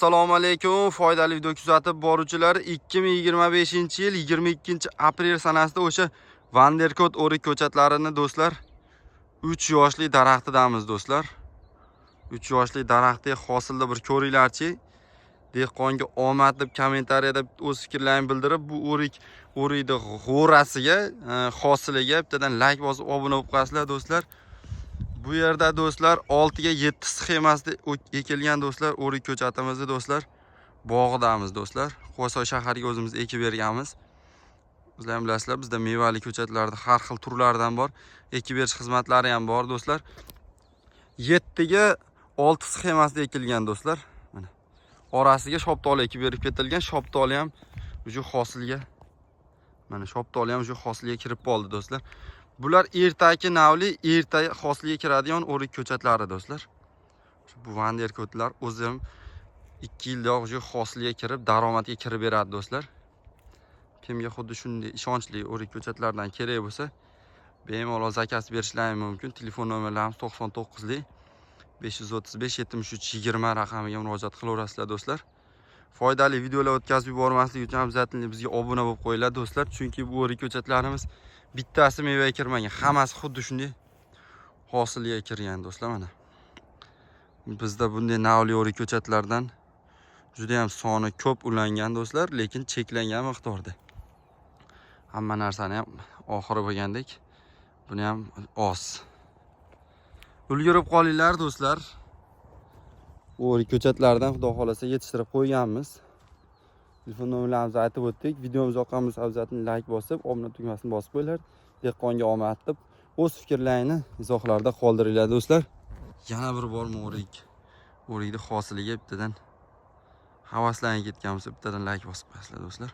Assalomu alaykum, foydali video kuzatib boruvchilar. 2025-yil 22-aprel sanasida o'sha Vanderkot o'rik ko'chatlarini, do'stlar, 3 yoshli daraxtidamiz, do'stlar. 3 yoshli daraxtdek hosilni bir ko'ringlarchi. Dehqonga omad deb kommentariyada o'z fikrlarini bildirib, bu o'rikni g'o'rasiga, hosiliga bittadan like bosib obuna bo'lib qo'yasizlar, do'stlar. Bu yerda, do'stlar, 6 ga 7 sxemasida ekilgan, do'stlar, o'rik ko'chatimizni, do'stlar, bog'idamiz, do'stlar. Quvasoy shahariga o'zimiz ekib berganmiz. Sizlar ham bilasizlar, bizda mevali ko'chatlarni har xil turlaridan bor. Ekib berish xizmatlari ham bor, do'stlar. 7 ga 6 sxemasida ekilgan, do'stlar. Mana. Orasiga shoptoli ekib berib ketilgan. Shoptoli ham уже hosilga, mana, shoptoli ham уже hosilga kirib qoldi, do'stlar. Bular ertaki navli, erta hosilga kiradigan o'rik ko'chatlari, do'stlar. Bu Vanderkotlar o'zi ham 2 yilda уже hosilga kirib, daromadga kirib beradi, do'stlar. Kimga xuddi shunday ishonchli o'rik ko'chatlardan kerak bo'lsa, bemalol заказ berishlari mumkin. Telefon nomerlarimiz 99 535 73 20 raqamiga murojaat qilaverasizlar, do'stlar. Foydali videolar o'tkazib yubormaslik uchun обязательно bizga obuna bo'lib qo'yinglar, do'stlar. Chunki bu o'rik ko'chatlarimiz bittasi mevaga kirmagan, hammasi xuddi shunday hosilga kirgan, do'stlar, mana. Bizda bunday navli o'rik ko'chatlardan juda ham soni ko'p ulangan, do'stlar, lekin cheklangan miqdorda. Hamma narsani ham oxiri bo'lgandek, buni ham oz. Ulgurib qolinglar, do'stlar. O'rik ko'chatlardan xudo xohlasa yetishtirib qo'yganmiz. Telefon nomerlarimizni aytib o'tdik. Videomiz yoqqan bo'lsa, обязательно like bosib, obuna tugmasini bosib qo'yinglar. Dehqonga omad deb o'z fikrlaringni izohlarda qoldiringlar, do'stlar. Yana bir bor o'rikni hosiliga bittadan havaslanib ketgan bo'lsa, bittadan like bosib qo'yasizlar, do'stlar.